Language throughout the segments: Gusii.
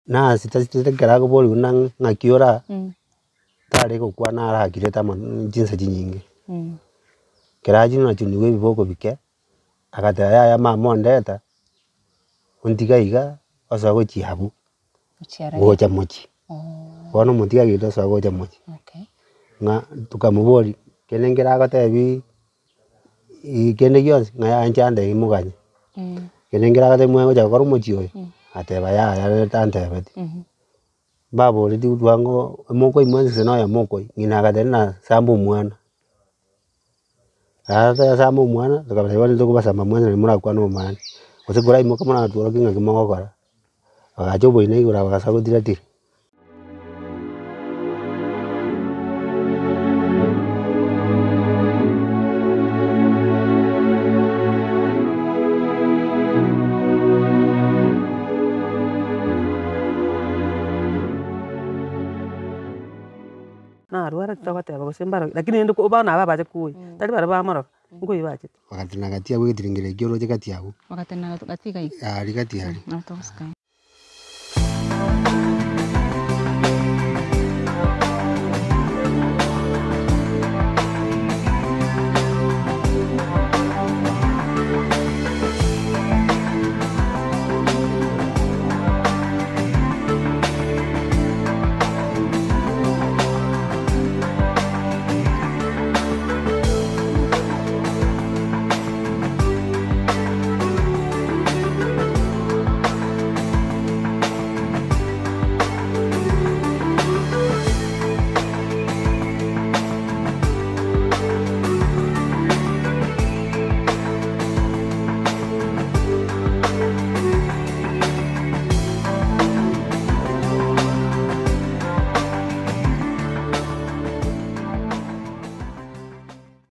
Nasitesitete ekero akoborigwa buna ng'aki ore aa, tare gokwana arakirete amo chinsa chinyinge. Ekero achire nachunigwa ebiboko bike, agateba yaya mama ondeta, ontiga iga, osoe gochia abwo, gocha mochie. Bono omotiga agete osoe gocha mochie, ng'a tokamoboria, kende nkere agotebi kende gionsi ng'a yaya inche antebi moganye, kende nkere agotebi mwaye gocha gokora omochie oyo, agateba yaya ere tantebeti. Mbaboretie bwango mokoigwa gose na oyomo okoigwa, ng'ina agateba ng'a samba omwana, samba omwana, tokabatebia bono tokobasamba mwensi nari morakwane obomaene, gose koraimoke moratworokie ng'aki mogokora, bagacha oboina igoro bagasa gotiratira. Narwarete togoteba gose mbarogi, lakini rende ko bono aba abache koyia, tari baria bamoroga, nkoyia bachete. Bagatenena gati abwo egetiringiro ekio oroche gati abwo. Bagatenena gati iga iga. Aria gati aria. Nabo togosika.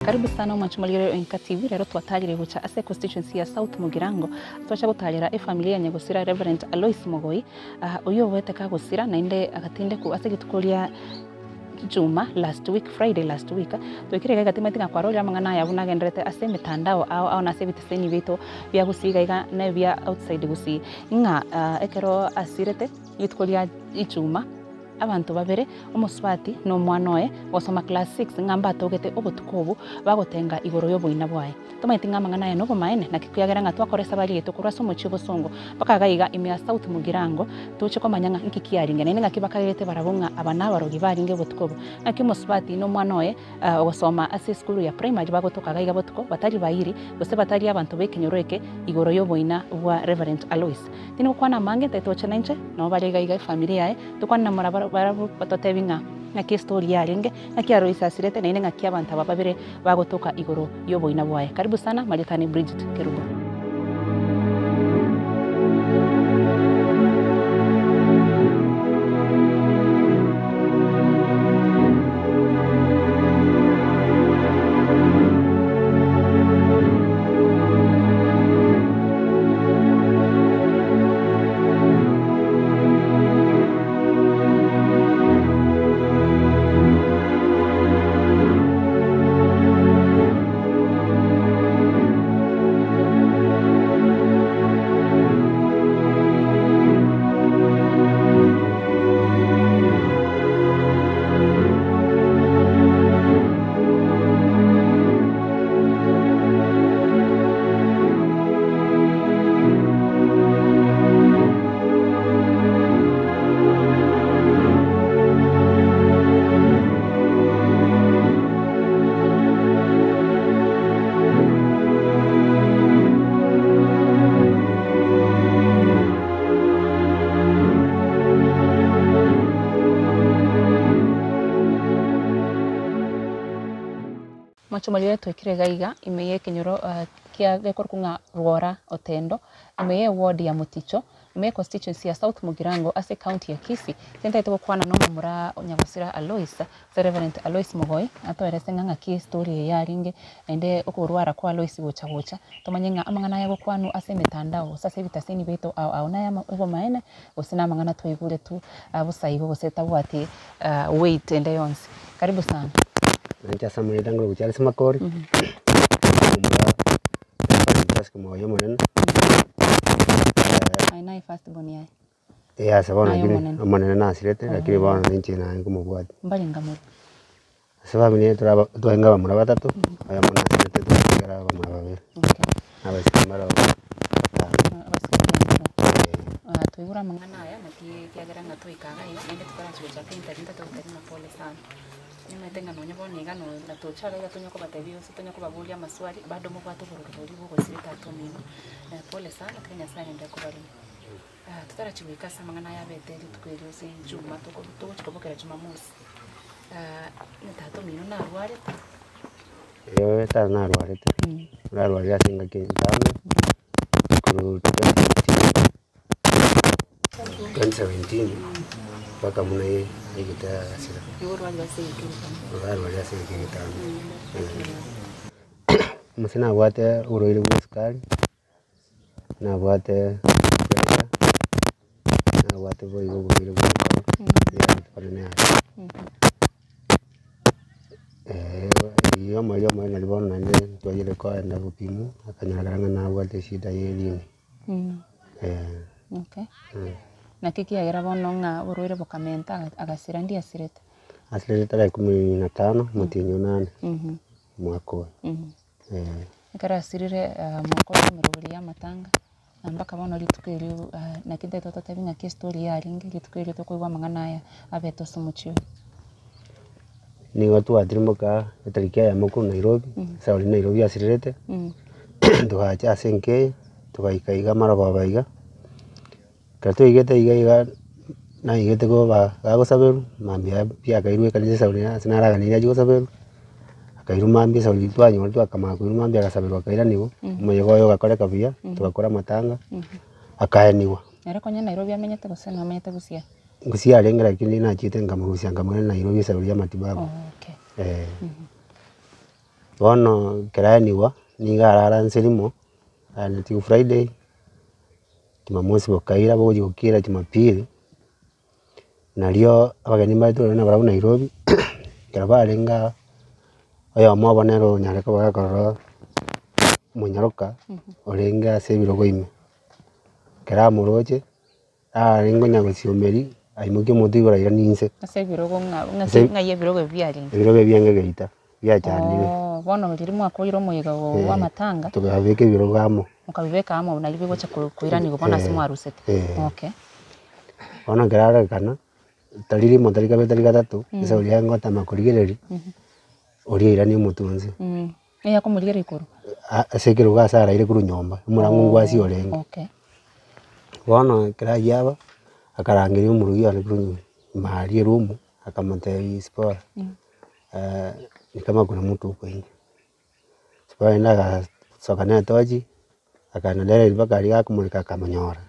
Karibu sana omwancho morigereria o Enka TV, rero twatarire gocha ase econstituency ya South Mugirango, twacha gotarera efamily ya nyagosira Reverend Alois Mogoi, oyio ogoete kagosira naende agatindekwa ase rituko ria Juma last week, Friday last week, twaikire iga iga timanyeti ng'a kwarorire amang'ana aya buna agendererete ase emetandao ao ao na ase ebiteseni biaito bia gusii iga iga na ebia outside gusii, ng'a ekero asirete rituko ria Ijumaa. Abanto babere, omosubati na omwana oye, gosoma class six, ng'a mbatogete obotuko obwo bagotenga igoro y'oboina bwaye. Tomanyeti ng'a amang'ana aya nobomaene, naki kiagera ng'a twakora esabari yaito korwa ase omochie obosongo mpaka iga iga ime ya South Mugirango, toche komanya ng'a nki kiarenge, naende ng'aki bakagerete barabwo ng'a aba nabarogi barenge obotuko obwo. Naki omosubati na omwana oye ogosoma ase esukuru ya primary bagotoka iga iga botuko batari bairi gose batari abanto b'ekenyoro eke igoro y'oboina bwa Reverend Alois. Tindi gokwana amange, ntagete gocha nainche, nabo bare iga iga efamiri yaye, tokwane na mora barabwo batotebi ng'a ng'aki estory yarenge, ng'aki Alois asirete, naende ng'aki abanto aba babere bagotoka igoro y'oboina bwaye. Karibu sana, marieta ane Bridget Kerubo. Omochie omoria oetwekire iga iga ime y'ekenyoro kia gekorokwa ng'a Rwora Otendo, ime y'eward ya Moticho, ime y'econstituency ya South Mugirango ase ecounty ya Kisii, tintagete gokwana na omomura o Nyagosira Alois, ase Reverend Alois Mogoi, atoerese ng'a ng'aki estory eye yarenge, naende okorwara kwa Alois gocha gocha, tomanye ng'a amang'ana aya agokwanwa ase emetandao gose ase ebitaseni biaito ao ao naya obomaene gose na amang'ana twaigure tu bosa igo gose tabwati weight ende yonsi. Karibu sana. Inche ase amaete ngoro gochia ase makori, omomura Reverend Joseph Moyo omonene. Aye naye first born yaye. Eh ase bono Naye lakini omonene. omonene nasirete lakini bono ninche naye nkomobwatia. Mbarenga more? Ase family eye tore aba twarenge abamura batato, oyomo nasirete twatigara abamura babere, Okay. na abaiseke mbare batano. Abaiseke mbaroo. Eh. Ah, twaigure amang'ana aya naki ekiagera ng'a twaika iga iga naende tokorachi gochaka interview ntatogotebi ng'a pole sana. Nimanyete ng'a nonye bono iga no natocha iga iga tonya kobatebia gose tonya kobaboria amaswali bado mobwate obororo boria bwa ogosira tata omino. Pole sana tiga Nyasaye agenderere kobaremia. Totarachi goika ase amang'ana aya abete rituko erio ase ejuma toko togochi kobokera jumamosi, ng'a tata omino narwarete. Eeh tata narwarete, narwarire ase engaki entambe, korwa 2017 2017 mpaka buna aigete agasira. Nigo orwarire ase egeka egetambe. Narwarire ase egeka egetambe. Omosani nabwate oborwaire bwa esukari. Nabwate pressure, nabwate boigo oborwaire bwa enkoro, rituko rinde eyio omoerio omonene nari bono naende twachire koenda gopimwa, akanyorekana ng'a nabwate eshida ya erini. Okay. Naki kiagera bono ng'a oborwaire bokamenta agasira ndi asirete? Asirete tarehe kumi na tano, omotienyi o nane, omwaka oyo. Ekero asirire mokore emeroberi y'amatanga, na mpaka bono rituko erio naki ntagete ototebi ng'aki estory yarenge rituko erio tokoigwa amang'ana aya abete ase omochie oyo. Nigo twatirimboka etariki eyemo korwa Nairobi, ase aria Nairobi asirerete, togacha ase enka eye, togaika iga amarogoba iga, ekero twaigete iga iga, naigete koba gagosaberwa, mambia pi akairwa ekanisa esauri ase naraganirie achie gosaberwa, akairwa mambia esauri twanyora twakamanya koirwa mambia agasaberwa akairaniwa, omoyega oye ogakoreka buya, togakora amatanga, akaeniwa. Ere konya Nairobi amenyete gose namenyete Busia? Busia arenge lakini nachiete nkamorusia nkamoirania Nairobi esauri ya matibabu. Oh okay. Eh. Bono ekero aeniwa, nigo arara nse rimo, aenetigwe Friday. Jumamosi bokaira bogochia gokira jumapili, nario abageni mbarenge tore nabarabwo Nairobi, ekero barenge aa, oyomo obo nere onyare koba gakorora omonyaroka orenge ase ebirogo ime. Ekero amoroche, arenge onya gosiomeria, aimokia omotwe igoro airanie inse. Ase ebirogo ng'a ng'aki Ase- ng'ai ebirogo ebi biarenge? Ebirogo ebi biarenge geita. biachandire. Oo, bono riria mwakorire omoyega oo Eh, bw'amatanga, Tokabeka ebirogo amo. mokabibeka amo nario bigocha ko- koiranigwa bono ase Eh, mwarusete. eh. Okay. Bono ekero arorekana, tari rimo tari kabere tari gatato, esauri yaye ngotama korigereria, oria oirania omotwe onsi. Eya komorigereria igoro? A- ase ekerogo ase araire korwa nyomba, omorang'o ngwasi orenge. Okay. Bono ekero ayio aba, akarangeria omorugi one korwa nyomba, ime aria eroom, akamotebia sipora. Ni kama kuna mtu huko nje. Sipora agasoka na etochi, akaenda nere mpaka aria gakomoreka akamonyora.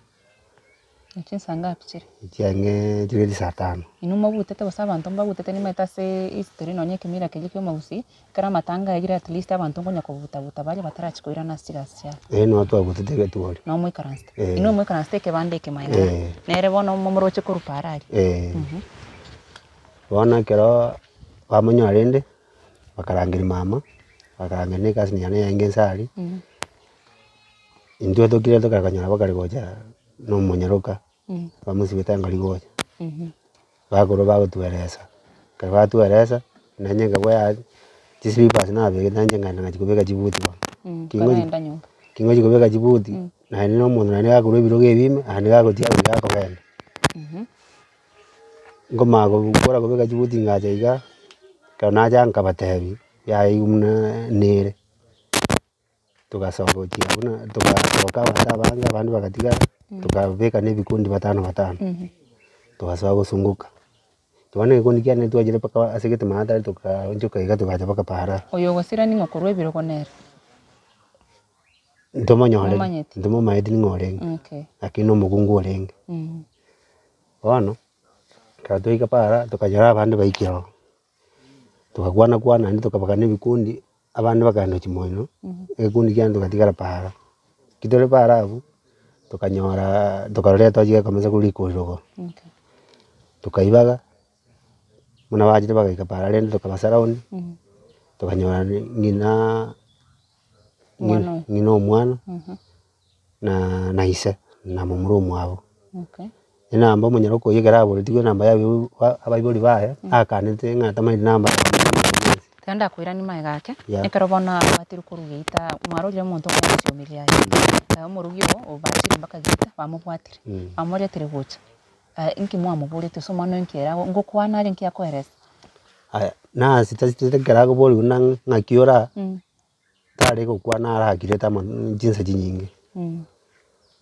Chinsa ngapi chire? Chiang'e chire saa tano. Inwe mobutete gose abanto mbabutete nimaete ase history nonye ekemira keria kia omogusii, ekero amatanga aerire at least abanto nkonya kobuta buta baria batarachia koirana ase chigasi chiabo. Eeh noo twabutete egetwori. Noo moikaransete. Eh. Inwe moikaransete ekebanda eke magega. Eh. Nere bono momoroche korwa paara aria. Eh. Bono ekero bamonyora rende, bakarangeria mama, bakarangeria na ecousin yane yarenge inse aria, intwe tokire tokakonyora bakare gocha na omonyaroka, bamosibete angari gocha, bakorwa bagotueresa, ekero batueresa, nainche nkaboa chislippers nabegete nainche nkaenda ngachia kobeka chibuti bono. Kingochi Nkorenda nyomba. kingochi kobeka chibuti, naende na omonto naende gakorwa ebirogo ebi ime, naende gagotiga gakogenda. Nkomanya gokora kobeka chibuti ngacha iga, ekero nacha nkabatebia, yaya igo buna nere, togasoka gochia buna togasoka abanto abange abande bagatigara, tokabeka na ebikundi batano batano, togasoa gosunguka. Bono egekundi kiane twachire mpaka ase gete maatari tokaonchoka iga togacha mpaka paara. Oyo ogosira ning'o korwa ebirogo nere? Ntomonyoreti, Momanyeti? ntomomaeti ning'o orenge, Okay. lakini na omokungu orenge. Bono, ekero twaika paara tokanyora abande baikire ororo, togakwana kwana naende tokabagana ebikundi, abande bakagenda chimoino, egekundi kiane togatigara paara. Ekero tore paara abwo, tokanyoraa tokarora etochi gekomesa korwa rikori rogoro, tokaibaga, buna bachete bagaika paara rende tokabasaraondi, tokanyora ng'inaa Omwana oyo. ng'ina omwana, na na ise, na momura omwabo. Okay. Enamba omonyaroka oyio ekero aboretigwe enamba ya abaibori baye, akanete ng'a tamaeti namba yaye. Tiga ndakoiranie magega ake, Yeah. ekero bono abwatirwe korwa geita, mwarorire omonto omonene osiomeria aye, omorugi oo obachire mpaka geita, bamobwatire, bamoretire gocha, inki mwamoboretie ase omwana oyo inki ere ngokwana are inki akoeresa? Aya, nasitesitete ekero akoboriwa buna ng'aki ora, tare gokwana arakirete ama chinsa chinyinge.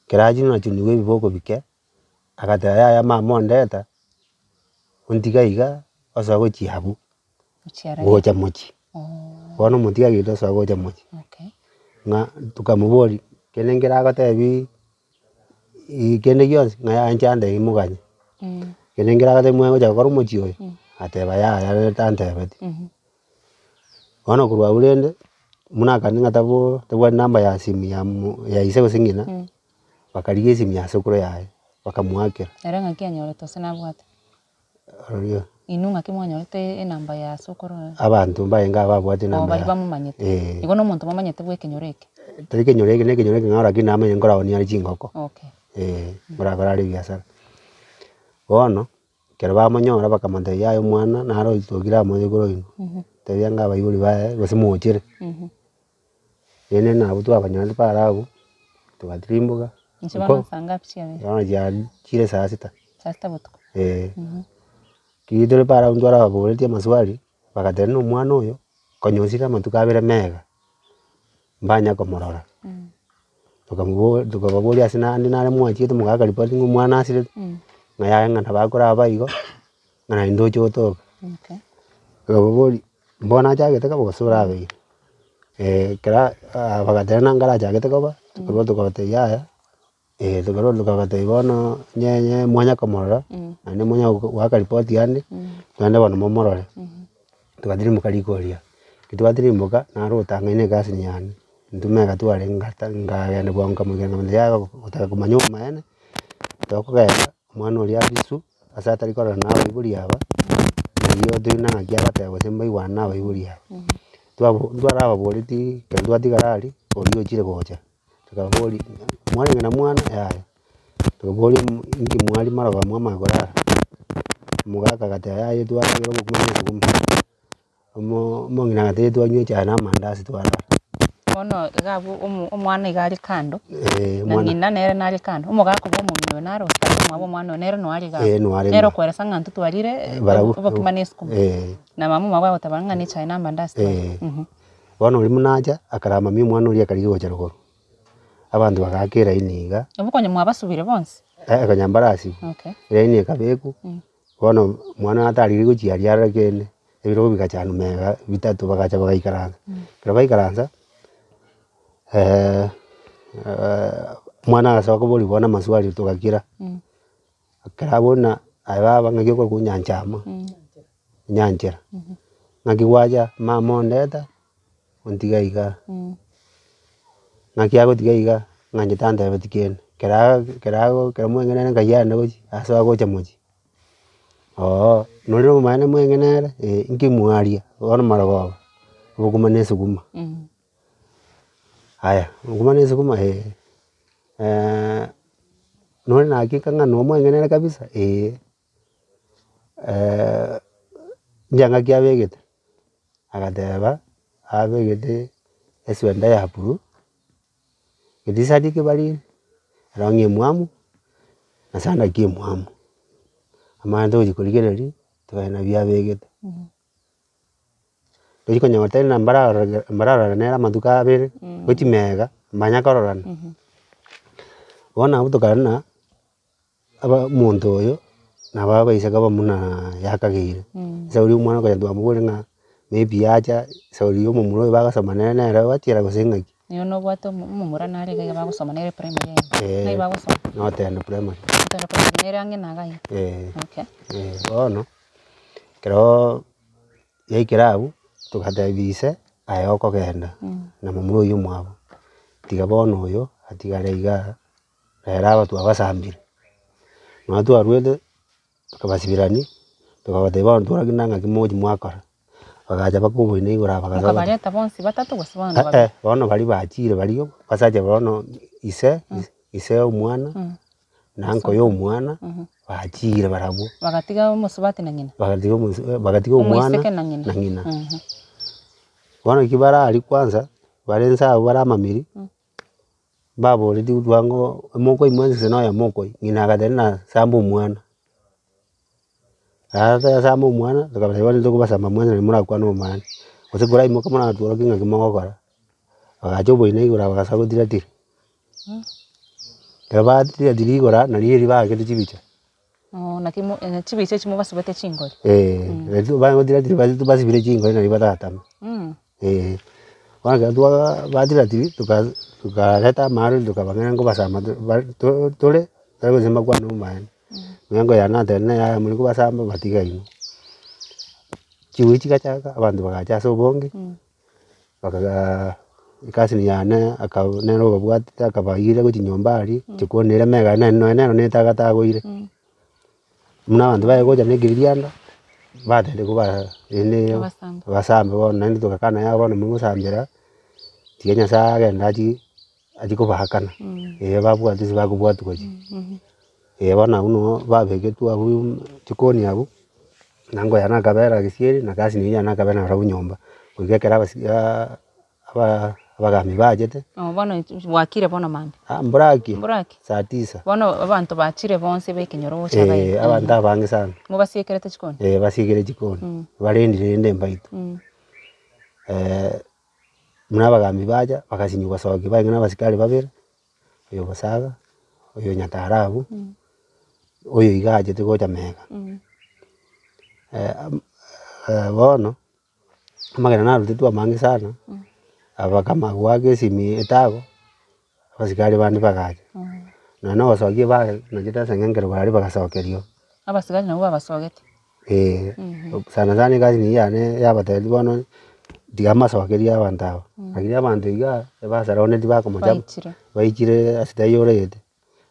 Ekero achia nachunigwa ebiboko bike, agateba yaya mama ondeta, ontiga iga, osoe gochia abwo, gocha mochie. Bono omotiga agete osoe gocha mochie, ng'a tokamoboria, kende nkere agotebi kende gionsi ng'a yaya inche antebi moganye, kende nkere agotebi mwaye gocha gokora omochie oyo, agateba yaya ere tantebeti. Bono korwa abwo rende, buna akande ng'a tabo tabwati namba ya simu ya mo ya ise gose ng'ina, bakarigia esimu ya sokoro yaye, bakamoakera. Ere ng'aki anyorete gose nabwate? Oria. Inwe ng'aki mwanyorete enamba ya sokoro oye? Abanto mbarenge aba babwate Oo enamba baria yaye. bamomanyete. Eh. Igo na omonto momanyete bwa ekenyoro eke? Tari ekenyoro eke, na ekenyoro ekeng'ao lakini namanyete nkoraonia are chingoko. Okay. Eh, nkorakora are ebiasara. Bono, ekero bamonyora bakamotebia yaya omwana naro oitokire amo igoro oino, tebia ng'a abaibori baye gose mochere. Rende nabwo twabanyorete bare abwo, togatirimboka, Inche bono nsa ngapi chiabeire? bono chiachire saa sita. Saa sita botuko? Eh. Riria tore bare abwo ntwarababoretie amaswali, bagateba buna omwana oyo, konya osire amatuko abere mega, mbanya komorora. Tokamobori tokababoria ase naende nare mwachiete mogaka ripoti ng'a omwana asirete, ng'a yaya ng'a nabo akoraba igo, ng'a naende ndoche otoka. Tokababoria, mbono achagete koba gose orabeire, ekero bagateba nanga arachagete koba, tokarwa tokabatebia yaya, tokarwa tokabatebia bono nyenye mwanya komorora, naende mwanya goaka ripoti ande, naende bono momorore. Togatirimboka riko riria, ekero twatirimboka, naro otang'aine egasi yane, intwe mega twarenge ngata nkagenda bwango nkamoikera nkamotebia yaya gotaka komanya obomaene, tokogenda omwana oria abiswe, ase atari kororana na abaibori aba, rirorio toigwe ng'aki agoteba gose mbaigwane na abaibori aba. Twabo ntwarababoretie ekero twatigara aria, oria ochire gocha, tokababoria mwarenge na mwana yaya, tokaboria inki mwaria marogoba mwamanya korara, omogaka agateba yaya twaragera obokima na esuguma, omo omong'ina agateba twanywa echae na amandasi twarara. Bono iga abwo omo omwana iga are kando, Eh, na omwana ng'ina nere nare kando, omogaka bwa omong'ina oyo nare otari omwabo omwana oyo nere noare iga abwo. Eh, noare Nere iga. okoeresa ng'a intwe twarire Barabwo obokima na esukuma. Eh. Na mama omwabo agoteba ng'a ne echae na amandasi twarire. Eh. Bono oria buna acha, akaramamia omwana oria akarigia gocha rogoro, abanto bagaaka eraini iga. Abwo konya mwabasubire bonsi? Eh, konya mbarasibwa, Okay. eraini ekabekwa, bono omwana atarigia gochia aria arore kende, ebirogo bigachanwa mega bitato bagacha bagaikaransa. Ekero baikaransa, omwana agasoka koboria bono amaswali togakira, ekero abwo buna aye baba ng'aki okorokwa nyanchama, nyanchera, ng'aki gwacha mama ondeta, ontiga igaa, ng'aki agotiga igaa, ng'a inche tantebeti kende, ekero ekero ago ekero mweng'enere nkai aende gochia, ase agocha mochie, ooh nore omomaene mweng'ene ere eh, inki mwaria bono marogoba, obokima na esuguma. Aya, obokima na esuguma eh, nore na hakika ng'a nomweng'enere kabisa eh, inche ng'aki abegete, agateba abegete eswenta ya blue, etisati ekebariri, erong'i emwamu, na sandaki emwamu. Amanye togochia korigereria, tokagenda nabio abegete. Tochi konyora tari na mbararora mbararorana nere amatuko abere, gochia mega, mbanya kororana. Bono abwo tokarora ng'a aba omonto oyo, nabo abaise koba buna yakageire. Ase oria omwana okonya twamoboria ng'a maybe yacha ase oria omomura oyo bagosoma nere nere ogachera gose ng'aki. Nigo nobwate omo omomura nare iga iga bagosoma nere primary eye, Eh, nai bagosoma? Notendo primary. Notendo primary nere ang'e na iga iga? Eh. Okay. Eh, bono, ekeroo yaikire abwo, togatebia ise aye okogenda na momura oywo omwabo, tiga bono oyo atigare igaa. Rero aba twabasambire, nonya twarwete tokabasibirania, tokabatebia bono twaragenda ng'aki mochi mwakora, bagacha bakoboina igoro aba bagacha Mokabareta bonsi batato gose bono eh babere? eh, bono baria bachire baria basacha bono ise, ise omwana, na uncle ya omwana, Bachire barabwo. Bagatiga omosubati na ng'ina. Bagatiga omois bagatiga omwana Omoiseke na ng'ina. na ng'ina. Mhm. Bono ekio bare aria kwanza, bare nse abwo bare amamiri, mbaboretie bwango mokoimwa gose na oyomo okoi, ng'ina agateba ng'a samba omwana. Tata samba omwana, tokabatebia bono tokobasamba mwensi nari morakwane obomaene, gose koraimoke moratworokie ng'aki mogokora, bagacha oboina igoro bagasoa gotiratira. Ekero batiratira igoro nario erio baakete chibicha. Oo naki mo chibicha echio mobasibete chingori. Eh, nario bagotiratira bari basibire chingori nario batatame. Eh, bono ekero twa batiratiri toka tokareta amaaruri tokabang'ina nkobasamba to bare to tore, tari gose mbakwane obomaene. Emengo yane nateba neye yaya more kobasamba batiga inwe. Chiguri chigachaka abanto bagacha ase obonge. Bakagaa ecousin yane aka nere obabwatete akabaira gochia nyomba aria, chikoni ere mega nere nonya nere netagatagoire. Buna abanto baye gocha na ekiririanda, batebire koba rende Babasambe. basambe bono naende togakana yaya bono mogosambera, tiga nyasaye agende achie achie kobaakana, eh babwate ase bakobwatwa gochia. Eh bono abwo noo babeketwe abwo chikoni abwo, na ngoya nakabera gesieri na cousin oywo nakabera nabarabwo nyomba, goika ekero abasi aba abagambi bachete. Oo bono bwakire bono mambia. Ah mboraki, Mboraki? saa tisa. Bono abanto bachire bonsi ba ekenyoro gocha Eh, iga. abanto abange sana. Mobasiekerete chikoni? Eh basiekere chikoni, barendire rende mbaito. Buna abagambi bacha, bagasinywa gosokia barenge na abasikari babere, oyo Bosaga, oyo Nyatara abwo, oyo iga achete gocha mega. Bono, amagena narutetwe amange sana, bakama goaka esimi etago, abasikari bande bagacha, nonya na ogosokia ba nachete ase eng'encho baria bagasokerio. Abasigari nabwo babasogete? Eh, sana sana egasi eye yane yabatebirie bono, tiga amasokerie abanto aba, lakini abanto igaa, ebasaraonetie bakomocha Baichire. baichire ase taiyorete,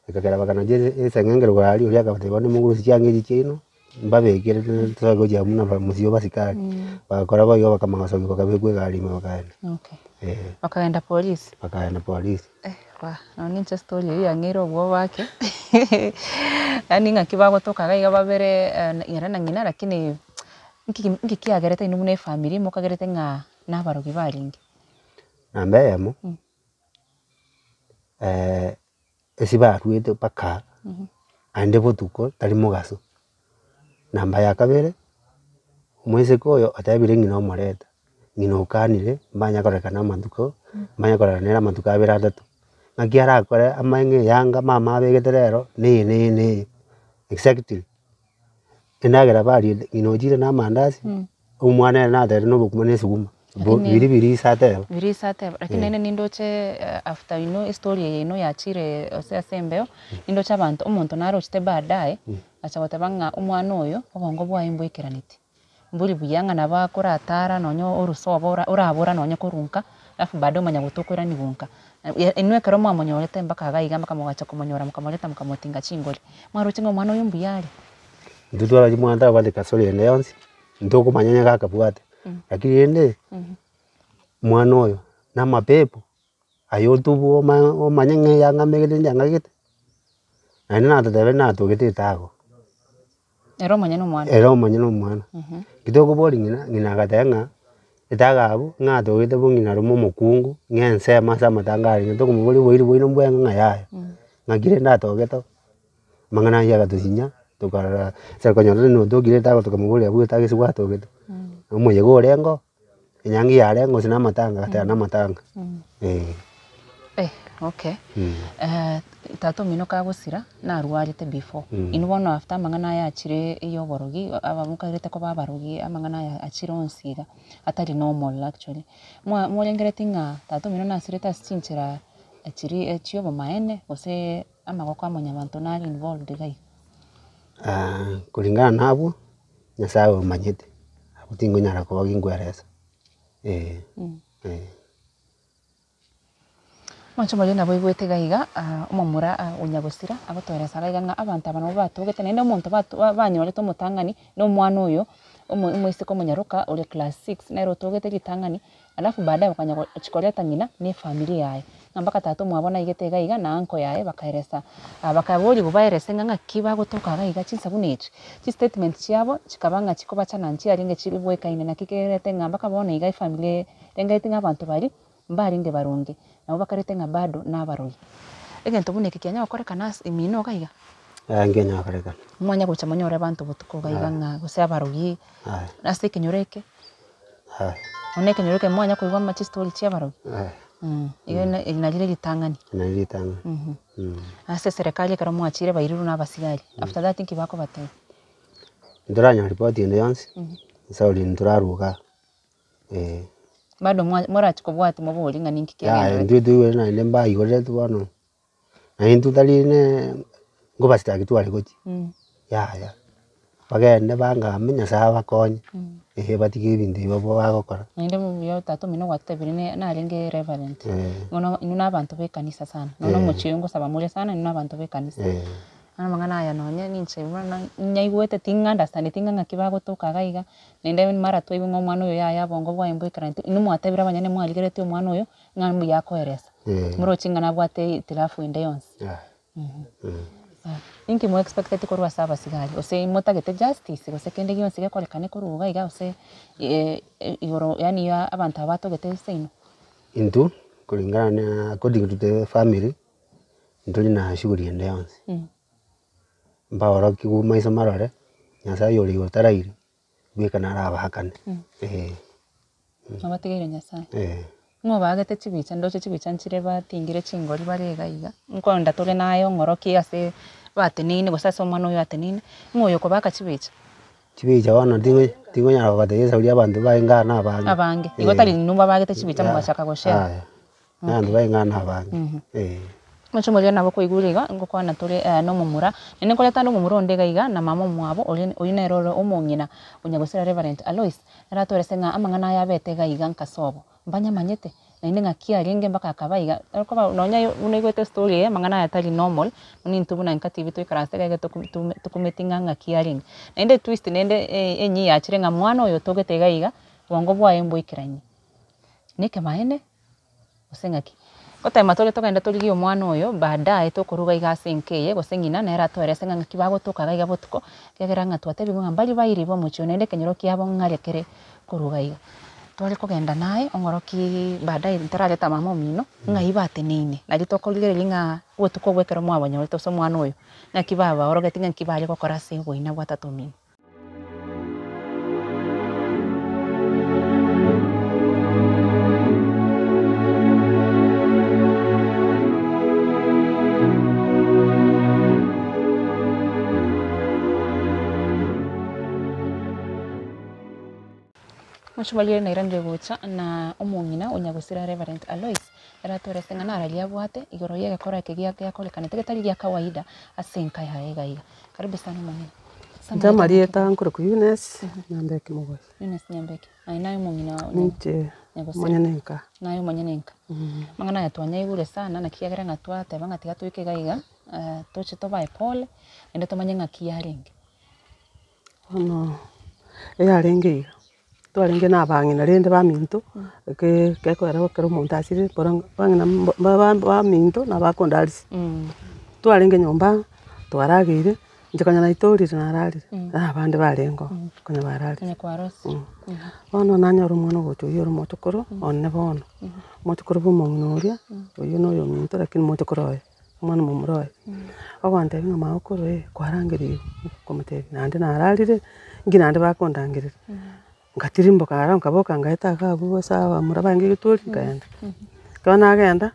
ekagera bakanacha ase eng'encho igoro aria, oria akabatebia bono mogusie chianga echi chiaino, mbabekere tosoe gochia buna mosio basikari, bagakora boigo bakamanya gosokia bakabekwa egari ime bakaenda. Okay. Eh. Bakaenda polisi. Bakaenda polisi. Eh wah, nonya ninche story eywo yang'eire obwoba ake, yaani ng'aki bagotoka iga iga babere ere na ng'ina lakini nki nki kiagerete inwe buna efamiri mokagerete ng'a nabarogi barenge? Namba eyemo, ase barwete mpaka naende botuko tari mogaso. Namba ya kabere, omoiseke oyo otebire ng'ina omoreta, ng'ina okanire mbanya korekana amatuko, mbanya korora nere amatuko abere atato. Ng'aki arakore amanye ng'a eyanga mama abegete rero neye neye neye exactly. Endagera bariete ng'ina ochire na amandasi, omwana ere natebire na obokima na esuguma, bo Lakini- biria biria ise ateba. Biria ise ateba, lakini naende nindoche after inwe estory eye yaino yachire ase ase embeo, nindoche abanto omonto narochete baadaye, acha goteba ng'a omwana oyo, obongo bwaye mbwekeraneti, mbori buya ng'a nabo akoratara nonye orusobo ora orabora nonye korwa nka, alafu baadaye omanya gotokoiraniwa nka. Inwe ekero mwamonyorete mpaka iga iga mpaka mogacha komonyora mokamoreta mokamotinga chingori, mwaroche ng'a omwana oyo mbuya are? Intwe twaroche omwana tabwate kasoro ende yonsi, ntokomanya onye gakabwate, lakini rende, omwana oyo na amapepo, aye otubwe oma omanye ng'a eyang'amegete njang'agete, naende natotebia natogete etago. Ere omonyene omwana. Ere omonyene omwana. Ki tokoboria ng'ina, ng'ina agateba ng'a, etago abwo, ng'a atogete bo ng'ina rome omokungu, ng'a ensemo ase amatanga arenge, tokomoboria oboiri bwaino mbweng'o ng'a yaya, ng'aki rende atogete oo. Amang'ana ayio agatosinya, tokarora ase okonyora rende notokire etago tokamoboria abwo etago ase gwatogete, omoyega orenge oo, enyangi yarenge gose na amatanga, agateba na amatanga, eh. Eh, okay. Tata omino kagosira, narwarete before, inwe bono after amang'ana aya achire ya oborogi, aba mokagerete koba abarogi amang'ana aya achire onsi iga, atari normal actually, mwa morengereti ng'a tata omino nasirete ase chinchera chiria chia obomaene gose amagoko a mwanyabanto nare involved iga iga? Kulingana na abwo, Nyasaye omanyete, abwo tingonyara koba ginkweresa, eh, eh. Omonto omoria nabo oigwete iga iga, omomura o nyagosira agotoeresa iga iga ng'a abanto aba nabo batogete naende omonto bato banyorete omotang'ani na omwana oyo, omo omoiseke omonyaroka ore class six nere otogete ritang'ani, alafu baadaye bakanya gochi koreta ng'ina na efamiri yaye. Ng'a mpaka tata omwabo naigete iga iga na uncle yaye bakaeresa bakaborigwa baerese ng'a ng'aki bagotoka iga iga chinsa buna echi. Chistatement chiabo chikaba ng'a chikobachana nchiarenge chibwekaine naki kerete ng'a mpaka bono iga efamiri eye rengaeti ng'a abanto baria mbarenge baronge, nabo bakarete ng'a bado nabarogi. Egento buna eke kianya gokorekana ase imino iga iga? Yaya nkianya gokorekana. Mwanya gocha monyore abanto botuko iga iga ng'a gose abarogi, ase ekenyoro eke, bono ekenyoro eke mwanya koigwa ama chistori chia abarogi, igo na eri nario ritang'ani. Nario ritang'ani. Ase eserekari ekero mwachire bairirwe na abasigari, after that nki bakobatebia? Ntoranyora ripoti ende yonsi, nsauri ntoraruga eh. Bado mwa morachie kobwatia moborie ng'a ninki Yaya kiagenderete. intwe toigwete naende mbaigorereti bono, na intwe tari ne nkobasitaki tware gochia, yaya, bagende bangame nyasaye abakonye, eeh batige ebinto ebi bagokora. Naende mbuya tata omino gwatotebirie ne narenge reverend, bono inwe na abanto ba ekanisa sana, nonya omochie oyo ngosaba more sana inwe na abanto ba ekanisa. Bono amang'ana aya nonye ninche bono nyaigwete ting'a understandeti ng'a ng'aki bagotoka iga iga, naende mara twaigwa ng'a omwana oyo yaya obongo bwaye mboikaraneti, inwe mwatebire abanyene mwarigeretie omwana oyo, ng'a mbuya akoeresa, moroche ng'a nabwate hitilafu ende yonsi. Inki mo expecteti korwa ase abasigari, gose motagete justice gose kende gionsi gekorekane korwa iga iga gose igoro yaani ya abanto aba batogete seino? Intwe kulingana na according to the family, ntori na shughuli ende yonsi, mbaorokigwe maiso marore, nyasaye ore igoro tarairi, bweka naro abaakane eh. Nabatigeire Nyasaye. Eh. Ng'o obaagete chibicha ndoche chibicha nchire batingire chingori bare iga iga, nkoenda tore naye ong'orokie ase bateneine gose ase omwana oyo ateneine, ng'o oyo okobaka chibicha? Chibicha bono tingo tingonyara kobatebia esauri abanto baye ng'a na abange. Abange, igo tari inwe babagete chibicha mogachaka goshare. Yaya, abanto baye ng'a na abange eh. Omochie omoria nabo kwaigure iga, ngokwana tore na omomura, naende nkoreta ande omomura onde iga iga na mama omwabo oria oyio nere ore omong'ina onya gosira Reverend Alois, nere atoerese ng'a amang'ana aya abete iga iga nka sobo, mbanyamanyete, naende ng'aki arenge mpaka akaba iga, okoba nonya buna oigwete estory eye amang'ana aya tari normal, buna intwe buna nka TV toikaranse iga iga toku tokumeti ng'a ng'aki arenge. Naende etwist naende enyia yachire ng'a mwana oyo otogete iga iga, obongo bwaye mboikeranie, na ekemaene. Gose ng'aki? Gotema tore togende torigie omwana oyo baadaye tokoruga iga ase enka eye gose ng'ina nere atoerese ng'a ng'aki bagotoka iga iga botuko, ekiagera ng'a twatebigwe ng'a mbaria bairi bomochie oyo naende ekenyoro kiabo ng'are kere koruga iga. Tware kogenda naye ong'orokiiii baadaye ntarareta mama omino, ng'ai bateneine, nari tokorigereria ng'a obotuko obwo ekero mwabanyorete gose omwana oyo, ng'aki babaorogetie ng'aki bare gokora ase oboina bwa tata omino. Mochie nairanire gocha na omong'ina o nyagusira Reverend Alois, ere atorese ng'a nararia abwate igoro y'egekora eke giakorekanete getari gia kawaida ase enka yaye iga iga. Karibu sana omong'ina. Inche amarieta nkorokwa Eunice Nyambeki Mogoi. Eunice Nyambeki, aye naye omong'ina o Ninche Nyagusira. omonyene enka. Naye omonyene enka. Amang'ana aya twanyaigure sana naki kiagera ng'a twateba ng'a tiga toike iga iga, toche tobae pole, naende tomanye ng'aki yarenge. Bono eyarenge iga, twarenge na abang'ina rende baminto, eke gekoera ekero omonto asirire bono abang'ina ba- ba- baminto nabo bakondarisia. Twarenge nyomba, twarageire, inche konya naitorire nararire, na abande barengeo konya bararire. Konya kwarosire. Bono nanyora omwana ogocha oywo ore omochokoro one bono, omochokoro bwa omong'ina oria, oywo na oyominto lakini omochokoro oye. Omwana omomura oye, ogontebia ng'a magokoro eh kwarangerigwe, nkomotebia naende nararire, inki naende bakondangereria, ngatirimboka aro nkaboka ngaeta iga abwo ase abamura bange egetwori nkaenda. Ekero nagenda,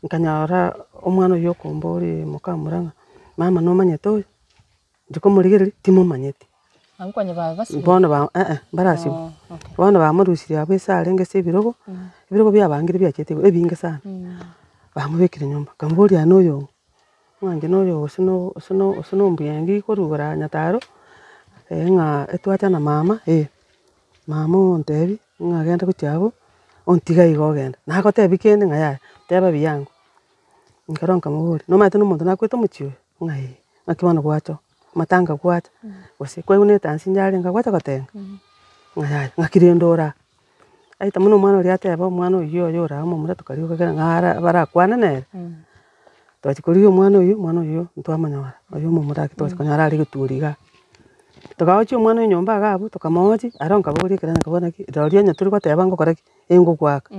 nkanyora omwana oywo okomboria mokamura ng'a mama nomanyete oyo? Inche komorigereria timomanyeti. Abwo konya babasibire? Bono ba eh eh mbarasibwa. Oh, okay. Bono bamorusirie abwo ase arenge ase ebirogo, ebirogo biabangire biachete igoro ebinge sana, bamobekire nyomba, nkamoboria aye noyo ong'o? Ng'a inche noyo gose no gose no gose no ombuya korwa igoro aa Nyataro, ng'a etwacha na mama eh, mama ontebia ng'a genda gochia abwo, ontiga igo ogende, nagotebia kende ng'a yaya, teba buya ango. Nkarwa nkamoboria, nomanyete na omonto nakwete omochie oyo? Ng'a eh, naki bono gwacha oo, amatanga gwacha, gose kwaigwa na etansi inche arenge gwacha gotenga? Ng'a yaya, ng'aki rende ore aa? Aye buna omwana oria ateba omwana oyio oyo ore aa omomura tokarigwa kera ng'a ara barakwane nere, twachia korigia omwana oyio, omwana oyio ntwamonyora, oyo omomura ake twachia konyora are egetuori igaa. Tokagochia omwana oyo nyomba iga abwo, tokamoochi, aro nkaboria ekeranya nkabora naki, rirorio onye tori goteba ngokora ki, engogoaka.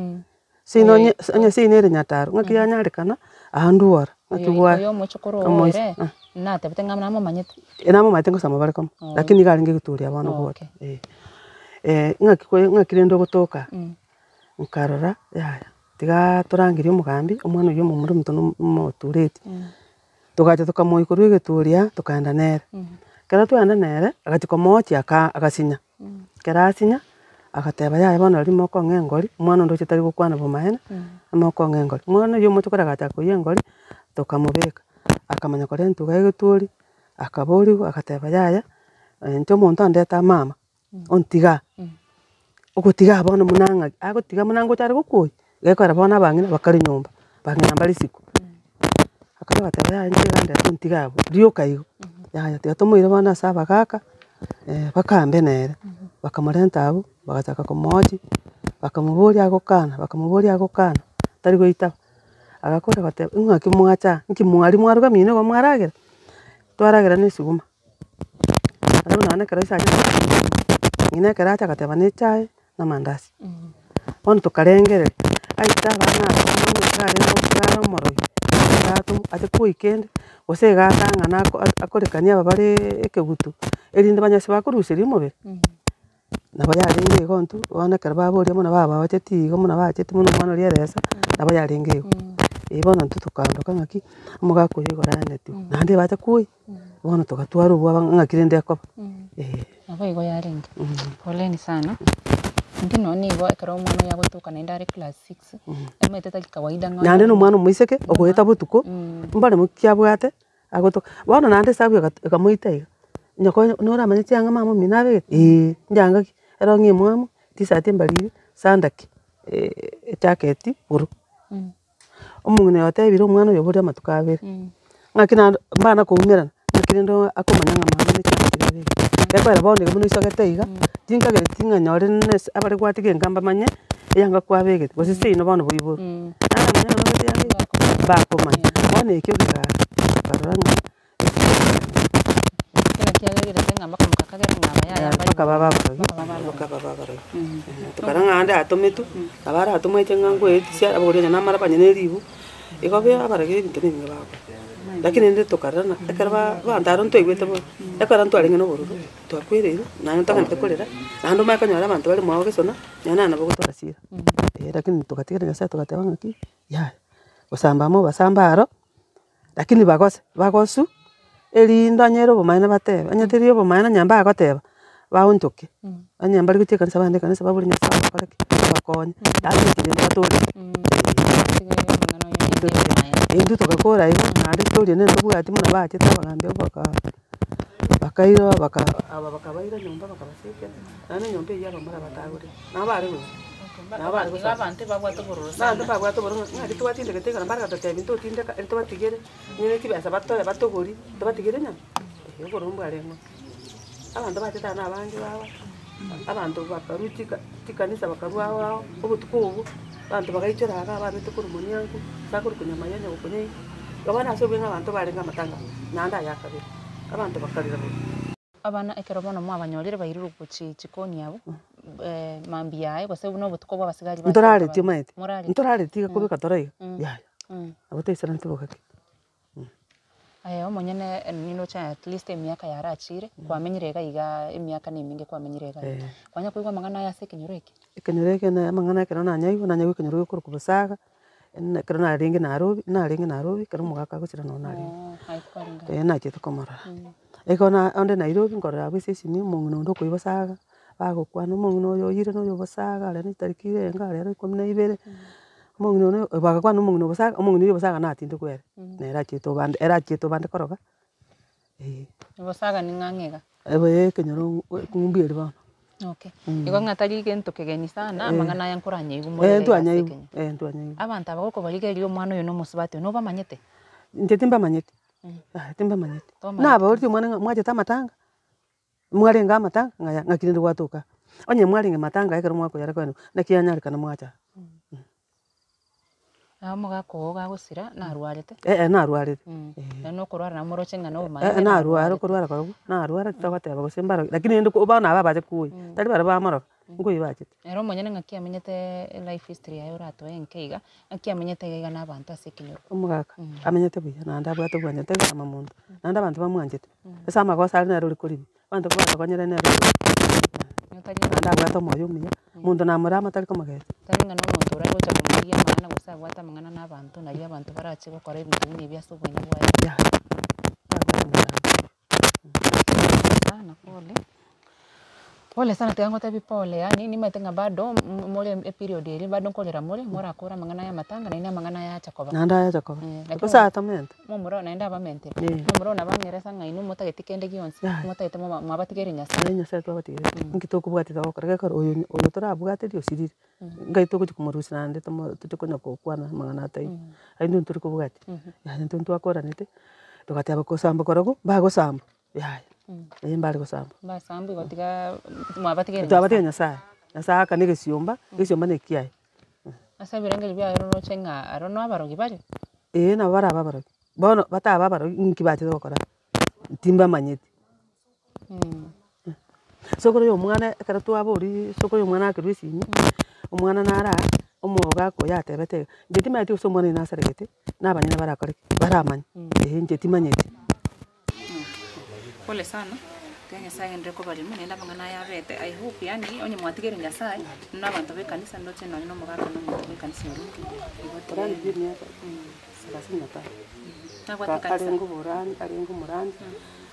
Seino onye onye seino ere nyataro, ng'aki yanyarekana, aa ndwora, ng'aki Oyo gwa oyo omochokoro oo omoisia ere, natebete ng'a namomanyete? Namomanyete ngosama bare komo, lakini nigo arenge egeturia bono gocha Okay. eh. Ng'aki kwe ng'aki rende ogotoka aa, nkarora yaya, tigaaa torangerie omogambi, omwana oywo omomura omonto na omotureti, togacha tokamoika korwa egeturia tokaenda nere. Ekero twaenda nere, agachia komoochia aka agasinya. Ekero asinya, agateba yaya bono riria mokong'a engori, omwana onde oche tari gokwana bomaene, mokong'a engori. Omwana oywo omochokoro agachaka koiywa engori, tokamobeka, akamanya korentwa iga egetuori, akaboriwa agateba yaya, inche omonto andete amama, ontiga aa, ogotiga aa bono buna ng'aki, agotiga buna ngocha are gokwoyia, gekogera bono abang'ina bakare nyomba, bang'ina mbare isiko. Akaba agateba yaya inche iga ndete ontige abwo, rioka igo, yaya tiga tomoire bono ase abagaka, bakambe nere, bakamorenta abwo, bagachaka komoochi, bakamoboria agokana, bakamoboria agokana, tari goitaba. Agakora goteba, ng'aki mwacha aa, nki mwaria mwaruga mino igo mwaragera, twaragera na esuguma. Naende nonye ekero ase achete ng'ina ekero acha agateba na echae na amandasi. Bono tokarengereria, aite abana aba omwana oyo iga arenge iga are omorogi, iga atomwa ache koika ende, gose iga atang'ana ako akorekania aba bareee ekegutu, erinde banyase bakoruseria omobere. Nabo yarenge igo intwe, bono ekero baboria buna babaochetie igo buna bachete buna omwana oria eresa, nabo yarenge igo. Eeh bono intwe tokaondoka ng'aki, omogaka oyio igoro aenetiwe, naende bacha koyia, bono togatwara obwoba ng'aki rende ekoba, eh. Nabo igo yarenge. Poleni sana, intwe nonye nigo ekero omwana oyo agotoka naende are class six, omanyete tari kawaida ng'a Naende na omwana omoiseke, ogoeta botuko, mbaremo ki abwate, agotoka. Bono naende esabu ega ekamoita iga, nyoko noramanye chianga mama omino abegete, eh, nchianga ki, erong'i emwamu, tisati embariri, sandaki, ejaketi buru. Omong'ina oyo otebire omwana oyo bore amatuko abere, ng'aki naende mbana koumerana, ng'aki rende akomanya ng'a mama ne chianga chiria abegete. Gekogera bono iga buna oisogete iga, tinkagereti ng'a nyore nese abare gwatiga enka mbamanye, eyanga kwabegete, gose seino bono boiborwe. Naende bamanye ng'a nobegete eyanga eye, mbakomanya. Bono ekio gekaa, nkarora ng'a Mpaka babe abarogi, mpaka babe abarogi. Tokarora ng'a ande atometwe, nabo aratomwe ache ng'a ngoetisia abagori onye namaraba onye na eribu, igo be abarogi ebinto na ebinge bagokora. Lakini rende tokarora ng'a ekero ba abanto aro ntwaigwete bobe, ekero ntwarenge na obororo, twakwereirwe, naende ntogendete korera, naende omanye konyora abanto bare mwabo gesona, nonya nabo gotwara chira. Lakini togatigera nyasaye togateba ng'aki, yaya, gosamba amo obasambe aro. Lakini bagose, bagosu, erinde onye ere obomaene batebe, onye teri obomaene onye mbagoteba, baonchoke, onye mbari gochia ekanisa bagende ekanisa babori nyasaye abakore ki? Abakonye, yaani inche rende batoreke. Intwe togakora igo, naende toria nere tobwati buna bachete abagambi abwo baka bakairwa baka aba bakabaira nyomba bakabasiekera, naende enyomba eywo abamura batagorire, nabo bare gocha. Nabo bare Igo gosaba. abanto ebabwate obororo Abanto sana. mbabwate obororo ng'a ng'aki twatindegete igoro mbare gototebia ntotindeka eri tobatigere, onye chibesa batoe batogori, tobatigere nyama, eh obororo mbwarengeo. Abanto bachete aa na abange baba, abanto bakarwa chika chikanisa bakarwa ao ao, obotuko obwo, abanto bagaichora igaa ababete korwa moniango, ase akorokwa nyamaya onye gokonyaiga, igo bono ase obweng'e abanto barenge amatanga naende aya akabere, abanto bakarera mono. Abana ekero bono mwabanyorire bairirwe gochia chikoni abwo, mambia yaye gose buna obotuko bwa abasigari bacha Ntoraretie omanyete, Moraretie. ntoraretie iga kobeka tore iga, yaya, nabo toisaranete bogake. Aye omonyene nindoche at least emiaka yarachire, kwamenyire iga igaa emiaka na emenge kwamenyire iga iga. Kwanya koigwa amang'ana aya ase ekenyoro eke? Ekenyoro eke na amang'ana ekero nanyaigwa, nanyaigwa ekenyoro gekorokwa bosaga, na ekero narenge Nairobi, narenge Nairobi ekero omogaka agochira noo narenge. Aye kwarenge Eeh nachete komorora. Ekero na onde Nairobi nkorora abwo ase esimi omong'ina onde okoigwa bosaga, bagokwana omong'ina oyo oyire na oyo bosaga aria chitariki irenga rero ikomi na ibere. Omong'ina one bagakwana omong'ina o bosaga, omong'ina oywo o bosaga natindekwa ere, nere achiete obande ere achiete obande koroga, eh. Bosaga ning'o ang'e iga? Ebe ekenyoro ng'umbu eria bono. Okay, igo ng'a tari gento kegeni sana, amang'ana aya nkoranyaigwa more Eh iga ase ntwanyaigwa, ekenyoro. eh ntwanyaigwa. Abanto aba gokobarigereria omwana oyo na omosubati oyo nobamanyete? Inche timbamanyeti, yaya timbamanyeti. Tomanyeti Nababoretie omwana ng'a mwachete amatanga? Mwarenge amatanga, ng'a yaya ng'aki rende gwatoka aa. Onye mwarenge matanga ekero mwakoyara koenigwa, naki yanyarekana mwacha aa. Aa omogaka oo gagosira narwarete? Eh narwarete. Nonye na okorwara nabo moroche ng'a na Eh obomaene narwara narwarete. okorwara korobwo, narwara titogoteba gose mbarogi, lakini rende ko bono aba abache koyia, tari baria bamoroga, nkoyia bachete. Ere omonyene ng'aki amenyete elife history yaye oratoe enke iga, ng'aki amenyete iga iga na abanto ase ekenyoro? Omogaka, amenyete buya naende abwate obwanchani tari korama monto, naende abanto bamwanchete, ase amagoso are nere ore koribia, abanto barakonyire nere ore koribia, naende abwate omoyo omuya, omonto namorama tari komogecha. Tari ng'a na omonto oragocha komorigia amang'ana gose abwate amang'ana na abanto nario abanto barache gokora ebinto buna ebi ase oboina bwaye. Yaya, tabwati omochando. Sana pole, pole sana tiga ngotebi pole yaani nimanyete ng'a bado more eperiod eria bado nkorera more morakore amang'ana aya amatanga naende amang'ana aya acha koba. Naende ayacha koba, Eh, lakini gose atomenta. Momura oyo naende abamentire, Eh. momura oyo nabo ang'eresa ng'a inwe motageti kende gionsi, Yaya. motagete moba mwabatigeri Nyasaye. Naye Nyasaye twabatigerete, inki tokobwatia togokora gekogera oyo oyo torabwateria osirire, ngai togochia komorusia naende tomo tochie konya kokwana amang'ana ataiyo, aye intwe ntori kobwatia, yaani intwe ntwakoranete, togateba kosamba korobwo, mbagosamba yaya, eh mbare gosamba. Mbasambwe igo tiga mwabatigere Twabatigera Nyasaye, Nyasaye aakane egesiomba, egesiomba nekiaye. Ase ebirengererio biaye ororoche ng'a aro nabarogi bare? Eeh nabo barabe abarogi, bono batabe abarogi inki bachete gokora aa? Timbamanyeti. Sokoro ya omwana ekero twaboria sokoro ya omwana akerwa esimi, omwana nare aa, omogaka oyo atebete iga, inche timanyeti gose omwana oyo nasaregete, na abanyene barakore ki? Baramanye, eh inche timanyeti. Pole sana, tiga Nyasaye agenderere kobaremia naende amang'ana aya abete, I hope yaani onye mwatigeire Nyasaye, buna abanto ba ekanisa ndoche nonye na omogaka na omonto bwa ekanisa oria, igo tiga Orandi bwa emiaka thelathini na tano. Nabwate ekanisa. Arenge oborandi, arenge omorandi,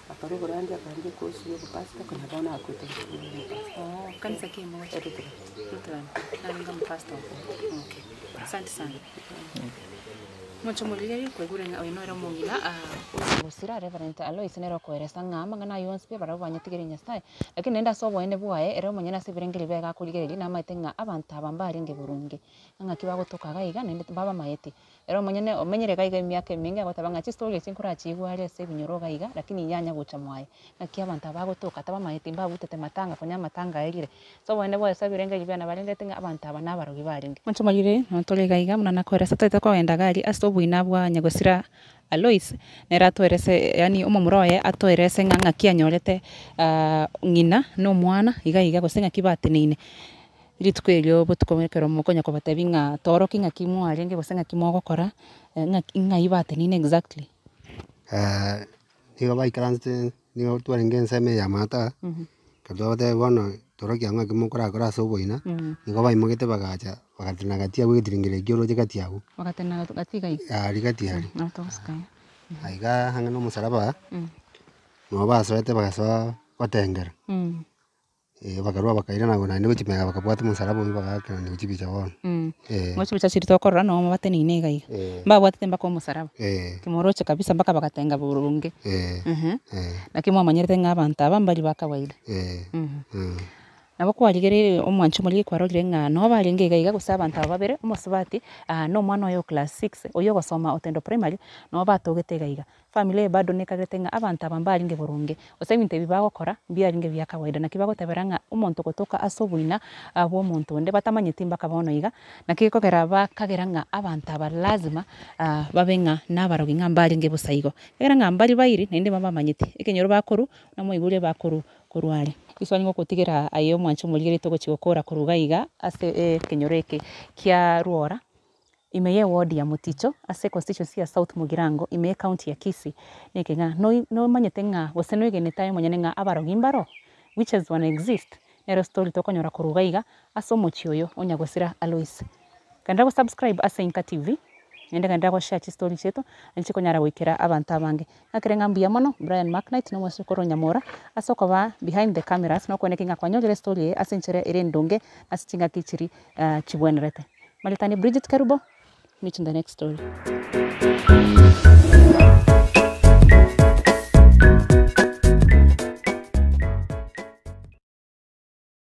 akare oborandi akaenda ekosi ya obopastor konya bono akwete omopastor. Oo, kanisa ki mogocha? Lutheran. Lutheran, narenge omopastor oo, okay, asante sana. Moche omorigererie kwaigure ng'a oyo nere omong'ina gosira Reverend Alois nere okoeresa ng'a amang'ana ayio onsi pi barabwo banyetigeire Nyasaye, lakini naende ase oboene bwaye ere omonyene ase ebirengererio biaye gakorigereria namaete ng'a abanto aba mbarenge boronge, ng'aki bagotoka iga iga naende mbabamaeti. Ere omonyene omenyire iga iga emiaka emenge agoteba ng'a chistori echi nkorachiigwe are ase ebinyoro iga iga lakini yanya gocha mwaye. Ng'aki abanto aba bagotoka tabamaeti mbabutete matanga konya amatanga aerire. Ase oboene bwaye ase ebirengererio biane nabarengete ng'a abanto aba nabarogi barenge. Monchomarire nonye tore iga iga buna nakoeresa toete kogenda iga aria ase oboina bwa nyagosira Alois, nere atoerese yaani omomura oye atoerese ng'a ng'aki anyorete ng'ina na omwana iga iga gose ng'aki bateneine. Rituko erio botuko ekero mokonya kobatebia ng'a toorokie ng'aki mwarenge gose ng'aki mogokora, ng'aki ng'ai bateneine exactly. Nigo baikaransete nigo twarenge ensemo eye ya maata, ekero twabatebia bono torokia ng'aki mokorakore ase oboina, nigo baimogete bagacha bagatenena gati abwo egetiringiro ekio oroche gati abwo. Bagatenena gati iga iga? Aria gati aria. Aiga ang'e na omosalaba, nabo basoete bagasoa gotengera. Bakarua bakairana naende gochia magega bakabwata omosalaba oyio bagaakerania gochia chibicha bono. Ngochia chibicha chiria tokorora noo bateneine iga iga. Mbabwatete mpaka omosalaba. Kimoroche kabisa mpaka bagatenga boronge. Naki mwamanyerete ng'a abanto aba mbari ba kawaida. Nabo kwarigereire omwancho omoriri kwarorire ng'a noo barenge iga iga gose abanto aba babere, omosubati na omwana oye o class six, oyio ogosoma Otendo Primary, noo batogete iga iga. Family eye bado nekagerete ng'a abanto aba mbarenge boronge, gose ebinto ebi bagokora mbiarenge bia kawaida naki bagotebera ng'a omonto gotoka ase oboina bwa omonto onde batamanyeti mpaka bono iga, naki gekogera bakagera ng'a abanto aba lazima babe ng'a nabarogi ng'a mbarenge bosa igo. Ekero ng'a mbari bairi naende mbabamanyeti, ekenyoro bakorwa namoigure bakorwa korwa are. Riswali ngogotigera aye omwanche omorigereria togochi gokora korwa iga iga ase ekenyoro eke kia rwora. Ime ye ward ya Muticho ase econstituency ya South Mugirango ime ye county ya Kisii neke ng'a noi nomanyete ng'a gose noigenete aye omonyene ng'a abarogi mbaro? Witches wana exist? Nero story tokonyora korwa iga iga ase omochie oyo o Nyagosira Alois. Genderera go subscribe ase Inka TV naende genderera go share chistory chiaito naende chikonyara goikera abanto abange. Ng'akere ng'a mbuya mono Brian Macknight na omosike ore Onyamora ase okoba behind the cameras nokweneki ng'a kwanyorire estory eye ase enchera ere endonge ase chingaki chiria chibwenerete. Maritani Bridget Kerubo, meet in the next story.